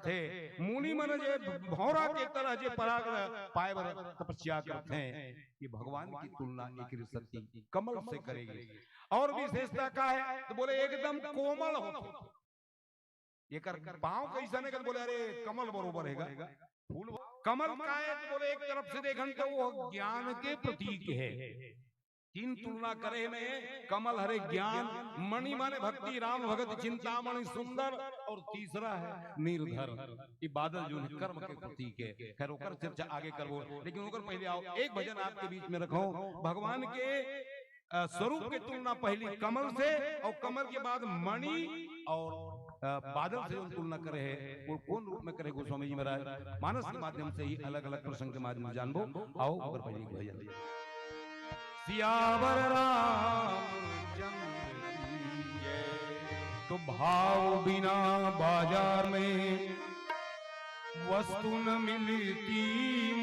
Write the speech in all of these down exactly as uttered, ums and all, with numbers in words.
हे मुनि मन जे भौंरा के तरह जे पराग पाए बर तपस्या करथे, ये भगवान की तुलना एक सती कमल से करेगी। और विशेषता का है तो बोले एकदम कोमल हो। एकर पाँव कैसन है? बोले अरे कमल बरोबर है, फूल। कमल का है तो बोले एक तरफ से देखन तो वो ज्ञान के प्रतीक है। तीन तुलना करे में कमल हरे ज्ञान, मणि माने भक्ति, राम भगत चिंतामणि सुंदर, और तीसरा है निर्धर। ये बादल जो है कर्म के प्रतीक है। खैर ओकर चर्चा आगे करबो, लेकिन ओकर पहले आओ एक भजन आपके बीच में रखो। भगवान के अ, स्वरूप की तुलना पहली कमल से और कमल के बाद मणि और अ, बादल से जो तुलना करे है, वो कौन रूप में करे गोस्वामी जी महाराज? मानस के माध्यम से ही अलग अलग प्रसंग के माध्यम से जानबो। आओ ओकर पहले एक भजन। सियावर रामचंद्र की जय। तो भाव बिना बाजार में वस्तु न मिलती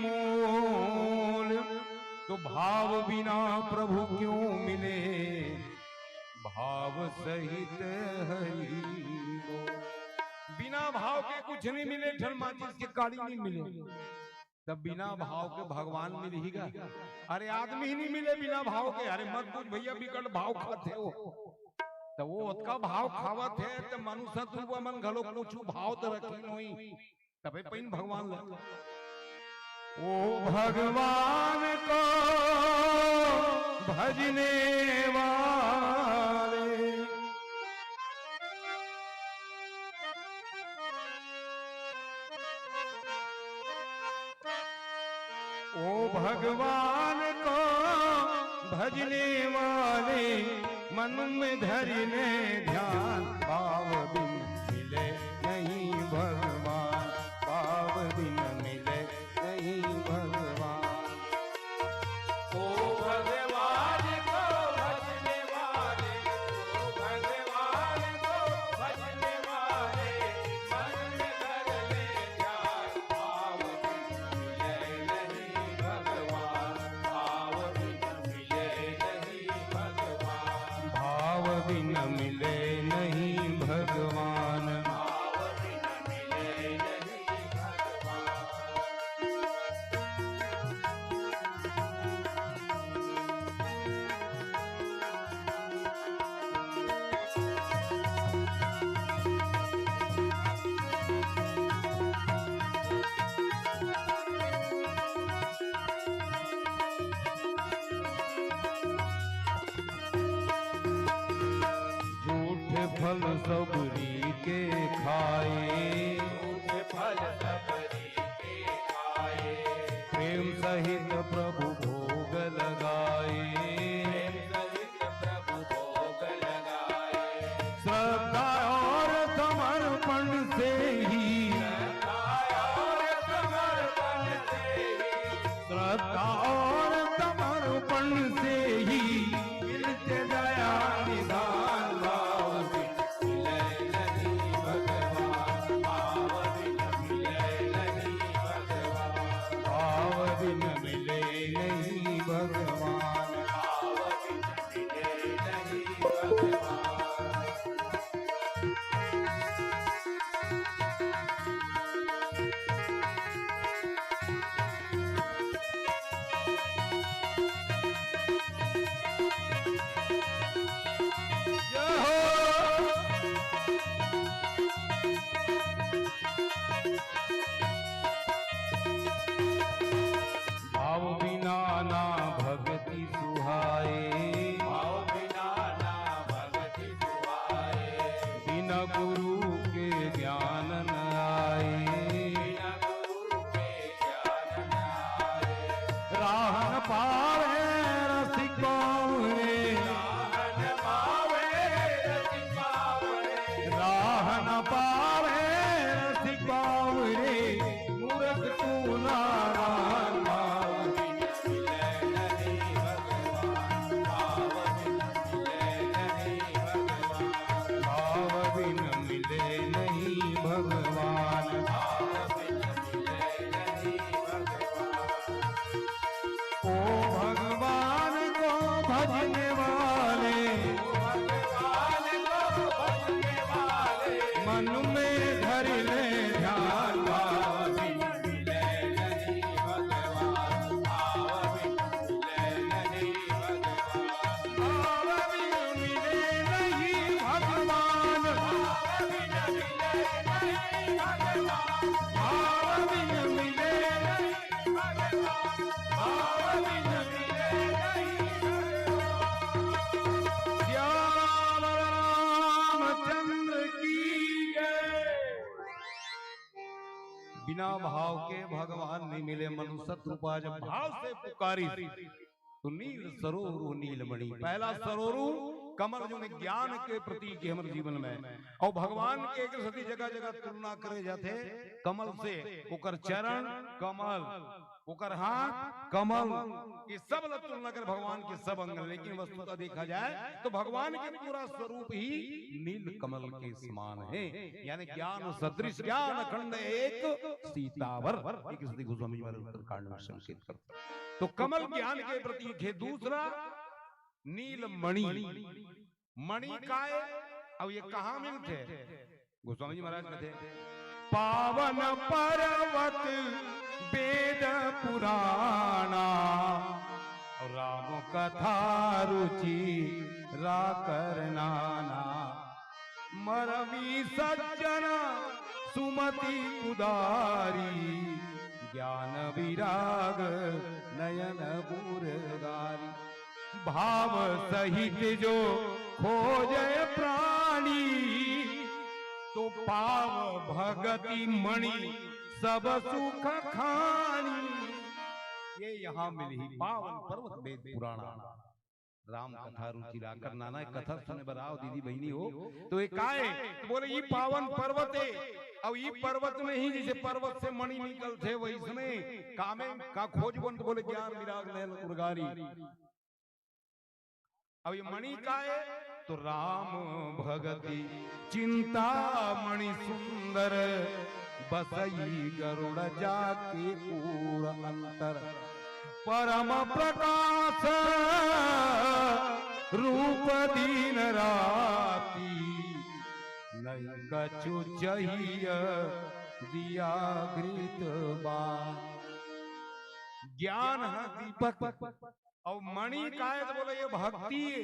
मोल, तो भाव बिना प्रभु क्यों मिले भाव सहित हरि बोल। बिना भाव के कुछ नहीं मिले, ठन माचिस के काड़ी नहीं मिले। तब बिना भाव के भगवान मिलही गा? अरे आदमी ही नहीं मिले बिना भाव के। अरे मत पूछ भैया, बिकट भाव खाथे हो। त वो ओतका भाव खावत हे त मनुष्य तू मन घलो कुछ भाव त रखी नहीं। तबे पहिन भगवान ला। ओ भगवान को भजने वाले, ओ भगवान को भजने वाले, मन में धरि ले ध्यान, भाव बिन मिले नहीं भगवान, भाव बिन मिले नहीं भगवान। ओ भगवान को भजने वाले, ओ भगवान को भजने वाले, मन में धरि ले ध्यान, भाव बिन मिले नहीं भगवान, भाव बिन मिले नहीं भगवान। भाव बिन मिले नहीं भगवान। भाव बिन मिले नहीं भगवान। झूठ फल सबरी के खाए, झूठ फल सबरी के खाए, प्रेम सहित प्रभु भोग लगाए, प्रेम सहित प्रभु भोग लगाए। श्रद्धा और समर्पण से ही, श्रद्धा और समर्पण से ही, श्रद्धा और समर्पण से ही मिलते दया निधान। भाव बिन मिले नहीं भगवान, भाव बिन मिले नहीं भगवान, भाव बिन मिले नहीं भगवान, भाव बिन मिले नहीं भगवान। भाव बिना ना भक्ति सुहाए, भाव बिना ना भक्ति सुहाए, बिना गुरु के ज्ञान न आए, बिना गुरु के ज्ञान न आए। राह न पावे रसिक बावरे, राह न पावे रसिक बावरे, राह न पावे रसिक बावरे, मूरख तू नादान। भाव बिन मिले नहीं भगवान, भाव बिन मिले नहीं भगवान, भाव बिन मिले नहीं भगवान, भाव बिन मिले नहीं भगवान। ओ भगवान को भजने वाले, ओ भगवान को भजने वाले, मन में धरि ले ध्यान। भाव बिन मिले नहीं भगवान, भाव बिन मिले नहीं भगवान। श्याम रामचंद्र की जय। बिना भाव के भगवान नहीं मिले। मनुष्य रूपा जब भाव से पुकारी, तो नील सरोरु नीलमणि, पहला सरोरु कमल, जो ज्ञान के प्रतीक हे हमर जीवन में। अउ भगवान के एक सती जगह जगह तुलना करे जाथे कमल से, ओकर चरण कमल, ओकर हाथ कमल, ये सब ला तुलना करे भगवान के सब अंग। लेकिन वस्तुतः देखा जाए तो भगवान के पूरा स्वरूप ही नील कमल के समान हे, यानी ज्ञान सदृश ज्ञान खंड एक सीतावर, एक सती गोस्वामी जी महाराज उत्तरकांड में संकेत करते। तो कमल ज्ञान के प्रतीक हे। दूसरा नील मणि, मणि काय अउ ये कहाँ मिलथे? गोस्वामी जी महाराज कथे, पावन पर्वत वेद पुराणा, राम कथा रुचि राकर नाना। मरमी सज्जन सुमति उदारी, ज्ञान विराग नयन उरगारी। भाव सहित जो खोजै प्राणी, तो पाव भगति मणि सब सुख खानी। ये यहाँ मिलही पावन पर्वत वेद पुराणा। राम कथा रुचि राकर नाना, कथा सुने बर आओ दीदी बहिनी हो। तो ये काय? तो बोले, "ई पावन पर्वत हे, अउ ई पर्वत में ही जैसे पर्वत से मणि निकलथे, वैसने कामे का खोजबन।" तो बोले, "ज्ञान विराग नयन उरगारी।" अब ये मणि काय? तो राम भगति चिंतामणि सुंदर, बसई गरुड़ जाके कूड़ अंतर। परम प्रकाश रूप दिन राती, नहीं कछु चाहिए दिया घृत बाती। ज्ञान है दीपक, अउ मणि काय? तो बोले, ये भक्ति हे।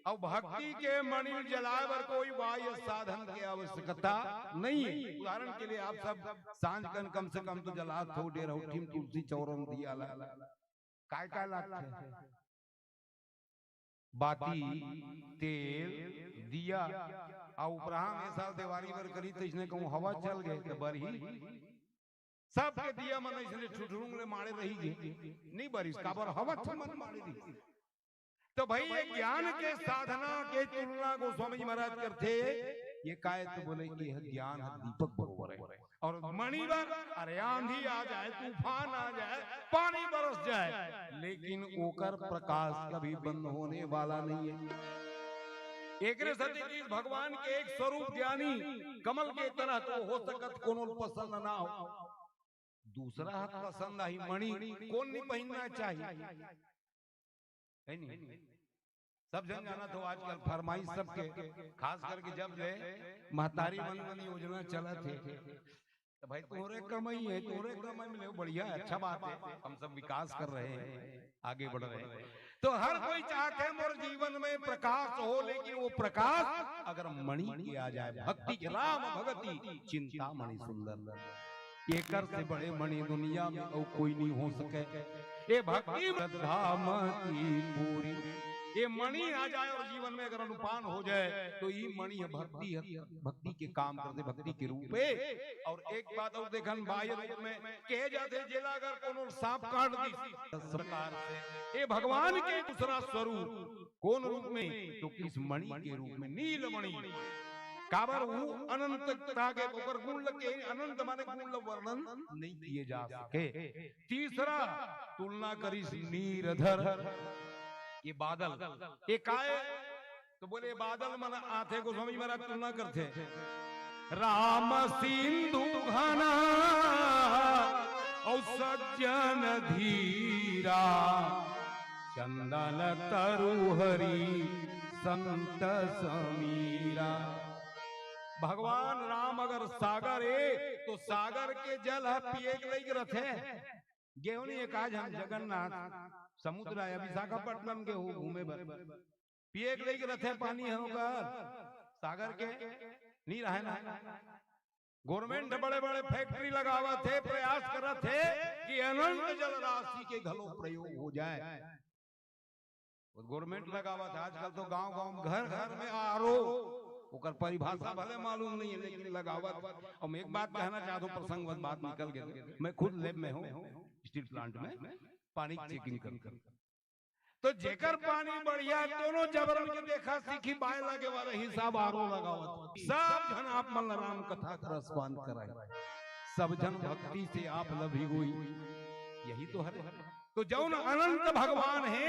अउ भक्ति के मणि जलाए बर कोई बाह्य साधन के आवश्यकता नहीं हे। उदाहरण के लिए, आप सब सांझ कन कम से कम तो जलात हो, डेरा उठिम तुलसी चौरम दिया ला, काय काय लागथे? बाती, तेल, दिया। अउ उपराम ए साल देवारी बर करी, तो इसने कहूँ हवा चल गए तो बरही। सबके दिया मन अइसने ठुठुरुंग ले माड़े रही गे, नहीं बरिस, काबर हवा च मन माड़े रही। तो भाई, ये ज्ञान के साधना के तुलना गोस्वामी जी महाराज करथे। ये काय? तो बोले कि यह ज्ञान ह दीपक बरोबर हे। अउ मणि बर, अरे, आंधी आ जाए, तूफान आ जाए, पानी बरस जाए, लेकिन ओकर प्रकाश कभी बंद होने वाला नहीं हे। एकरे सेती कि भगवान के एक स्वरूप ज्ञानी कमल के तरह, तो हो सकत कोनो पसंद ना हो, दूसरा ह पसंद आही। मणि कोन नहीं पहिनना चाही, हे नहीं? सब झन जानत हो, आजकल फरमाइश सबके, खास करके जब ले महतारी मन मन योजना चलत हे, तो भाई, तोरे कमाई हे, तोरे कमाई में ले, बढ़िया हे, अच्छा बात हे, हम सब विकास कर रहे हैं, आगे बढ़ रहे हैं। तो हर कोई चाहत हे मोर जीवन में प्रकाश हो, लेकिन वो प्रकाश अगर मणि के आ जाए, भक्ति के, राम भगति चिंतामणि सुंदर, एकर से बड़े मणि दुनिया में अउ कोई नहीं हो सके। ये भक्ति में श्रद्धा मन की पूरी, ये मणि आ जाए अउ जीवन में अगर अनुपान हो जाए, तो ये मणि हे भक्ति, हे भक्ति के काम करथे, भक्ति के रूप हे। अउ एक बात अउ देखन, बाह्य रूप में कहे जाथे, जेला अगर कोनो सांप काट दी, इस प्रकार से ये भगवान के दूसरा स्वरूप कोन रूप में? तो इस मणि के रूप में, नील मणि। काबर वो अनंतता के, ओकर गुण ल के, अनंत माने गुण ल वर्णन नहीं किए जा सके। तीसरा तुलना करिस नीरधर, ये बादल, ये काय? तो बोले, बादल मन आथे, गोस्वामी महाराज तुलना करथे, राम सिंधु घना अउ सज्जन धीरा, चंदन तरु हरि संत समीरा। भगवान राम अगर सागर हे, तो सागर के जल ह पिए के लइक रथे। गेहूं नहीं हे, का झन जगन्नाथ समुद्र आया, विशाखापट्टनम के हो घूमे बर, पिए के लइक रथे पानी हे ओकर, सागर के नहीं रहे ना। गवर्नमेंट बड़े बड़े फैक्ट्री लगावत हे, प्रयास करत हे कि अनंत जल राशि के घलो प्रयोग हो जाए। वो गवर्नमेंट लगावत हे, आजकल तो गांव गांव में, घर घर में आरओ, ओकर परिभाषा भले मालूम नहीं है, लेकिन लगावत। और मैं एक बात कहना चाहता हूँ, प्रसंगवश बात निकल गई, मैं खुद लैब में हूँ, स्टील प्लांट में पानी चेकिंग कर कर। तो जेकर पानी बढ़िया, दोनों जबरन के देखा सीखी, बाय लागे वाला हिसाब आरओ लगावत। सब झन आप मन ला राम कथा के रसपान कराए, सब झन भक्ति से आप ला भिगोई। यही तो हरे। तो जौन अनंत भगवान हे,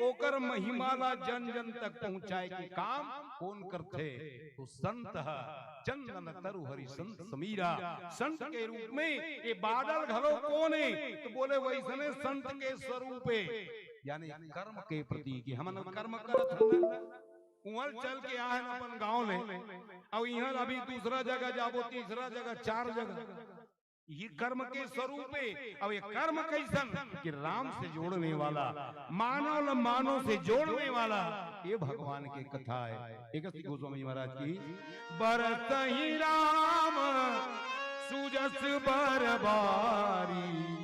ओकर महिमा ला जन जन तक पहुंचाए के काम कोन करथे? तो संत ह। चंदन तरु हरि संत समीरा। संत के रूप में ये बादल घलो कोन हे? तो बोले, वैसने संत के स्वरूप हे, यानी कर्म के प्रति कि हमन कर्म करत हन, उहल चल के आए हन अपन गांव ले, अउ इहल अभी दूसरा जगह जाबो, तीसरा जगह, चार जगह, ये कर्म के स्वरूप हे। अउ ये कर्म कैसन कि राम से जोड़ने वाला, मानव ल मानव से जोड़ने वाला, ये भगवान के कथा हे। एक श्री गोस्वामी महाराज की, बरसहि राम सुजस बर बारी।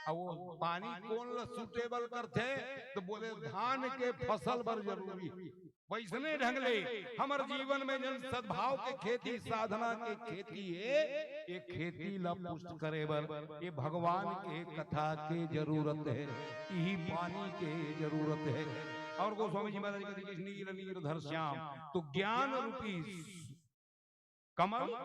अब वो पानी कोन ल सुटेबल करथे? तो बोले, धान के फसल बर जरूरी। वैसने ढंग ले हमर जीवन में जन सद्भाव के खेती, साधना के खेती हे, ये खेती ला पुष्ट करे बर ये भगवान के कथा के जरूरत हे, यही पानी के जरूरत हे। और गोस्वामी जी महाराज कहथे, नीर नीर धर श्याम, तो ज्ञान रूपी कमल,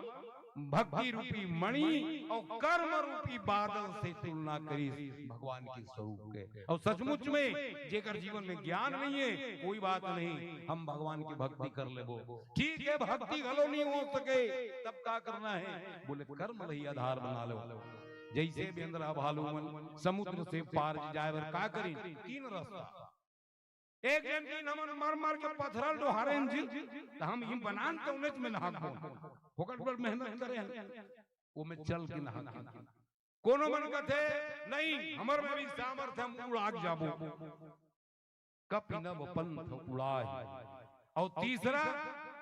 भक्ति रूपी मणि और कर्म रूपी बादल से तुलना करिस भगवान के स्वरूप के। और सचमुच में जेकर जीवन में ज्ञान नहीं हे, कोई बात नहीं, हम भगवान की भक्ति कर लेबो। ठीक हे, भक्ति घलो नहीं हो सके, तब का करना हे? बोले, कर्म ल ही आधार बना लो। जैसे बेंदरा भालू मन समुद्र से पार जाए बर का करिन? तीन रास्ता। एक झन कहिन हमन मर मर के पथरा ल डोहारेन जी, त हम इही बनान त उनेच में नहाकबो। फोकट बर मेहनत करे हन, ओमे चल के नहाके। कोनो मन कथे, नहीं, हमर में भी सामर्थ हे, हम उड़ाक जाबो। कपिनव पंथ उड़ाही। अउ तीसरा,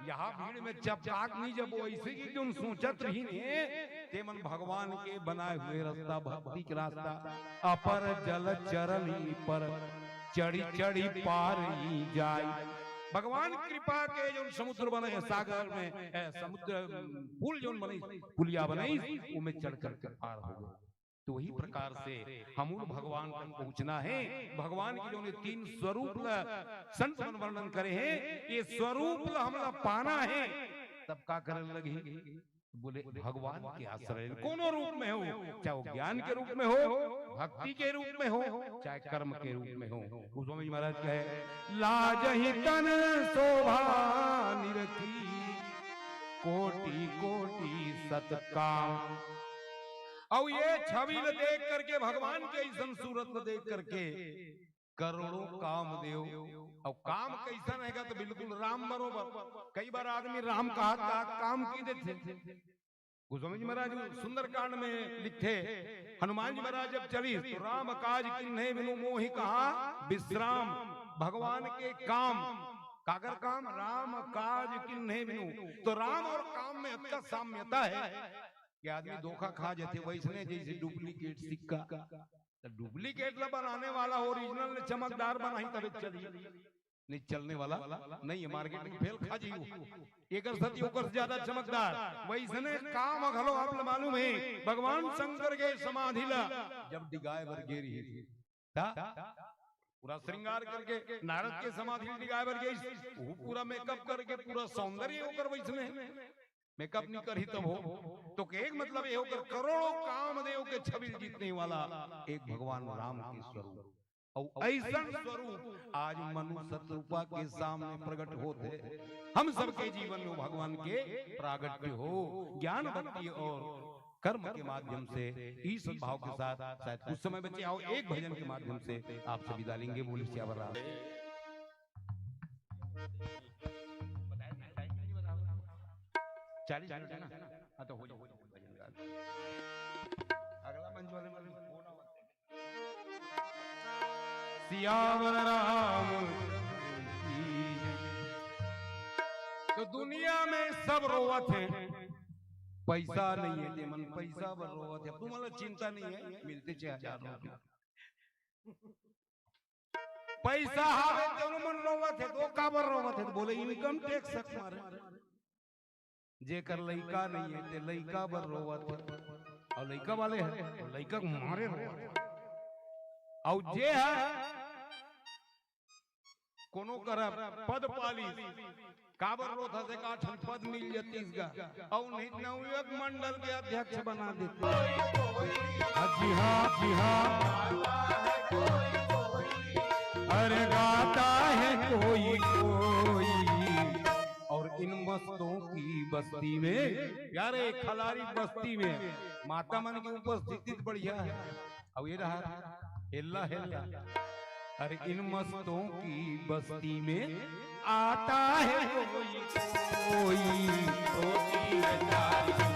यहाँ भीड़ में चपकाक नहीं जाबो, अइसे कि जौन सोचत रहिन हे, ते मन भगवान के बनाए हुए रास्ता, भक्ति के रास्ता, अपर जल चरनी पर चढ़ी चढ़ी पार ही जाए। भगवान कृपा के जौन समुद्र बने, सागर में, ए, समुद्र, पुल जौन बने, पुलिया बने, ओमे चढ़ चढ़ के पार हो गए। तो वही प्रकार से हमन भगवान तक पहुंचना हे। भगवान के जौन ये तीन स्वरूप ला संत मन वर्णन करे हे, ये स्वरूप ला हमला पाना हे, तब का करे लगही? बोले, भगवान के आश्रय, कोनो रूप में हो, चाहे वो ज्ञान के रूप में हो, भक्ति के रूप में हो, चाहे कर्म के रूप में हो। गोस्वामी जी महाराज कहे, लाजहि तन शोभा निरखी, कोटि कोटि सतकाम। अउ ये छवि ल देख करके, भगवान के अइसन सूरत ल देख करके करोड़ों कामदेव। अउ काम कइसन हे गा? त बिल्कुल राम बरोबर। कई बार आदमी राम कहत कहत काम की देथे। गोस्वामी जी महाराज सुंदरकांड में लिखथे, हनुमान जी महाराज जब चलिस तो राम काज कीन्हे बिनु मोहि कहा विश्राम। भगवान के काम, काकर काम? राम काज कीन्हे बिनु। तो राम और काम में अतका साम्यता हे कि आदमी धोखा खा जाथे, वैसने जैसे डुप्लीकेट सिक्का। तो डुप्लीकेट ला बनाने वाला ओरिजिनल ने चमकदार बनाही तबे चली, नहीं चलने वाला नहीं हे, मार्केट में फेल खा जाही। एकर सती ओकर से ज्यादा चमकदार। वैसने काम घलो आप ला मालूम हे, भगवान शंकर के समाधि ला जब डिगाए बर गे रहिस, त पूरा श्रृंगार करके नारद के समाधि ला डिगाए बर गे, वो पूरा मेकअप करके, पूरा सौंदर्य ओकर वैसने, मेकअप नहीं करही तब हो। तो के एक मतलब ये ओकर करोड़ों कामदेव के छवि जीतने वाला एक भगवान राम के स्वरूप। अउ अइसन स्वरूप आज मनु शतरूपा के सामने प्रगट होत हे। हम सबके जीवन में भगवान के प्रागट्य हो, ज्ञान, भक्ति और कर्म के माध्यम से, इस भाव के साथ शायद कुछ समय बचे, आओ एक भजन के माध्यम से आपसे विदा लेंगे। बोलिए सियावर राम। चालीस मिनट हे ना? हाँ, तो हो जाए, हो जाए भजन गा दे। अगला मंच वाले में फोन आवत हे। सियावर राम की जय। तो दुनिया में सब रोवत हे, पैसा नहीं है, ते मन पैसा बर रोवत हे। तुमन ला चिंता नहीं है, मिलथे छह हजार रुपया। पैसा हावे, तेनो मन रोवत हे, तो काबर रोवत हे? तो बोले, इनकम टैक्स हक मारे। जेकर लइका नहीं है, ते लइका बर रोवत हे, अउ लइका वाले हे, अउ लइका के मारे रोवत हे। अउ जे हे कोनो करा पद पालिस, काबर रोत हस? एकाठन पद मिल जतिस गा, अउ नहीं नवयुवक मंडल के अध्यक्ष बना देते। हाँ जी हाँ, जी हाँ। अरे गाता है कोई कोई, और इन मस्तों की बस्ती में, प्यारे खलारी बस्ती में माता मन की उपस्थिति तो बढ़िया है। अब ये रहा हेल्ला हेल्ला, अरे इन मस्तों की बस्ती में आता है कोई कोई, होती है तारीफ।